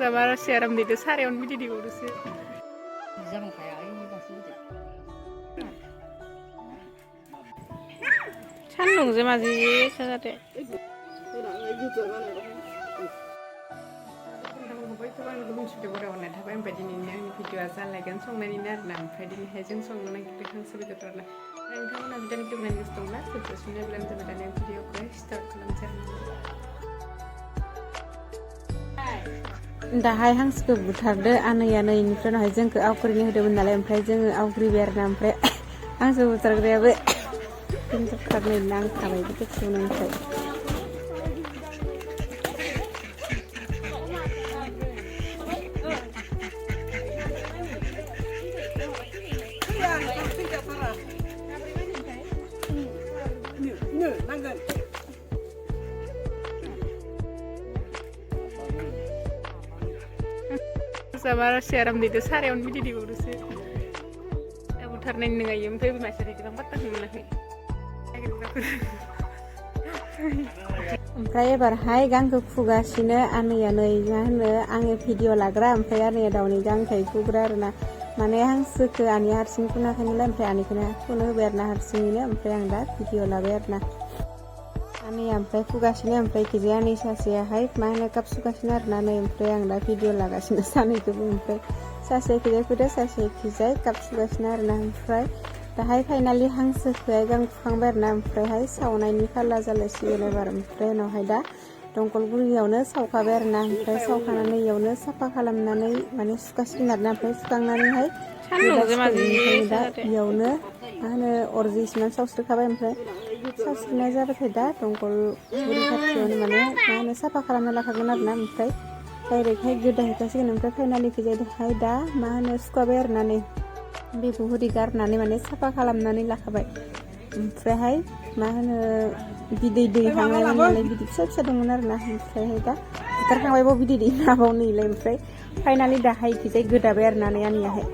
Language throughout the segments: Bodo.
Sama siaram di sareon bidik di urus. Zaman kayak ini maksudnya. Sandung sih masih sate. Sudah berawal tapi yang pada ini yang video asal lagi kan song nani nar nam pada ini hajeng song nani kita kan sebut terus lah. Dan kamu nanti dan kita nanti song lah seterusnya belum teman yang video gue start dalam channel. Dah hai hang suka butar deh ane ya ane ini kan hajeng ke awkri ini udah benar yang hajeng awkri biar nampre hang suka butar deh be. Untuk karena nang kawai itu sunan saya. Sama siaram di sareon bidik di urus. Aku ternyata dengan yang tapi masih ada kita patah mana nih. Oमफ्राय बारहाय गांखौ फुगासिनो आनैया नै मा होनो आङो भिडिअ लाग्रा ओमफ्राय आनैया दाउनि गांखौ फुग्रा आरोना माने हांसोखौ आनैया हारसिं फुनाखै नालाय ओमफ्राय आनैखौनो फुनो होबाय आरोना हारसिङैनो ओमफ्राय आं दा भिडिअ लाबाय आरोना आनैया ओमफ्राय फुगासिनो ओमफ्राय खिजाय आनै सासेयाहाय मा होनो काप सुगासिनो आरोना नै ओमफ्राय आं दा भिडिअ लागासिनो सानैखौबो ओमफ्राय सासे खिजाय फुदो सासे खिजाय काप सुगासिनो आरोना ओमफ्राय दाहाय फाइनालि हांसोखौहाय गां फुखांबाय आरोना ओमफ्रायहाय सावनायनि फाला जालायसिगोन एबार ओमफ्राय उनावहाय दा दंखलगुरियावनो सावखाबाय आरोना ओमफ्राय सावखानानै इयावनो साफा खालामनानै माने सुखासिगोन आरोना ओमफ्य सुखांनानैहाय दा इयावनो मा होनो अरजिसिनाव सावस्रोखाबाय ओमफ्राय सावस्रोनाय जाबाथाय दा दंखलगुरि खाथियावनो माने मा होनो साफा खालामना लाखागोन आरोना ओमफ्राय डाइरेक्टहाय गोदाहैखासिगोन ओमफ्राय फाइनालि खिजाय दा मा होनो सुखाबाय आरोना नै बेखौ हुरि गारनानै माने साफा खालामनानै लाखाबाय ओमफ्रायहाय मा होनो बिदै दैहांनायमोन नालाय बिदै फिसा फिसा दंमोन आरोना ओमफ्रायहाय दा बुथारखांबायबो बिदै दैनाबाव नैलाय ओमफ्राय फाइनालि दाहाय खिजाय गोदाबाय आरोना नै आनैयाहाय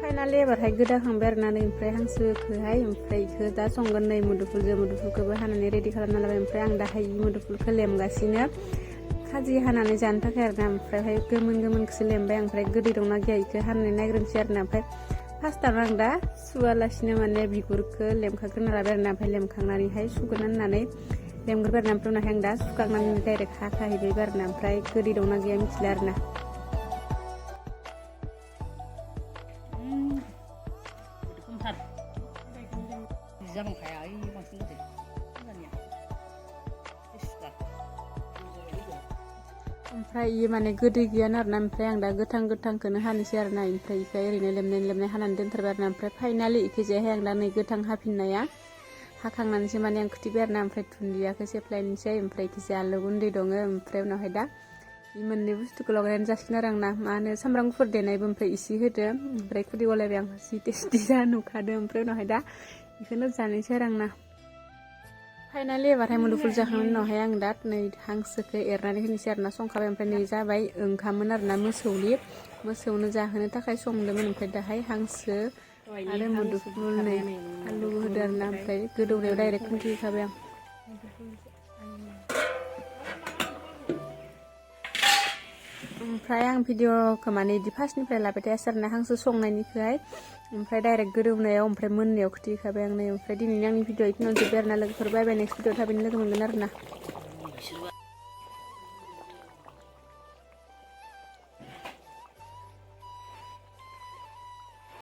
फाइनालि एबारहाय गोदाखांबाय आरोना नै ओमफ्राय हांसोखौहाय ओमफ्राय इखौ दा संगोन नै मुदुफुलखौबो हानानै रेडि खालामना लाबाय ओमफ्राय आं दाहाय मुदुफुलखौ लेमगासिनो खाजि हानानै जानो थाखाय आरोना ओमफ्रायहाय गोमोनखौसो लेमबाय ओमफ्राय गोदै दंना गैया इखौ हानानै नायग्रोनोसै आरोना ओमफ्राय फार्स्टआवनो आं दा सुवालासिनो माने बिगुरखौ लेमखाग्रोना लाबाय आरोना ओमफ्राय लेमखांनानैहाय सुगोन होननानै लेमग्रोबाय आरोना ओमफ्राय उनावहाय आं दा सुखांनानै डाइरेक्ट हाखाहैबाय आरोना ओमफ्राय गोदै दंना गैया मिथिला आरोना Zaman kayak ini maksudnya. ओमफ्राय इयो माने गोदै गैयानो आरोना ओमफ्राय आं दा गोथांखौनो हानोसै आरोना ओमफ्राय इखौ ओरैनो लेमनाय हानानै दोनथारबाय आरोना ओमफ्राय फाइनालि इखैजायहाय आं दा नै गोथां हाफिननाया हाखांनानैसो माने आं खुथिबाय आरोना ओमफ्राय दुन्दियाखौ सेफ्लायनोसै ओमफ्राय इखैजाय आलु गुन्दै दङ ओमफ्राय उनावहाय दा इ मोननै बुस्थुखौ लगायनानै जासिगोन आरो आंना मा होनो सामब्राम गुफुर देनायबो ओमफ्राय इसे होदो ओमफ्राय खुदै गलायबाय आं जि टेस्टि जा नुखादों ओमफ्राय उनावहाय दा इखौनो जानोसै आरो आंना फाइनालि एबारहाय मुदुफुल जाखांनायनि उनावहाय आं दा नै हांसोखौ एरनानै होनोसै आरोना संखाबाय ओमफ्राय नै जाबाय ओंखाममोन आरोना मोसौनो जाहोनो थाखाय संदोंमोन ओमफ्राय दाहाय हांसो आरो मुदुफुल नै आलु होदो आरोना ओमफ्राय गोदौनायाव डाइरेक्ट खुन्थि होखाबाय आं ओमफ्राय आं भिडिअखौ माने इदि फार्स्टनिफ्राय लाबाय थायासै आरोना हांसो संनायनिखौहाय ओमफ्राय डाइरेक्ट गोदौनायाव ओमफ्राय मोननायाव खुथिखाबाय आं नै ओमफ्राय दिनैनि आंनि भिडिअ इखिनियावनो जोब्बाय आरोना लोगोफोर बाय बाय नेक्स्ट भिडिअ थाबैनो लोगो मोनगोन आरोना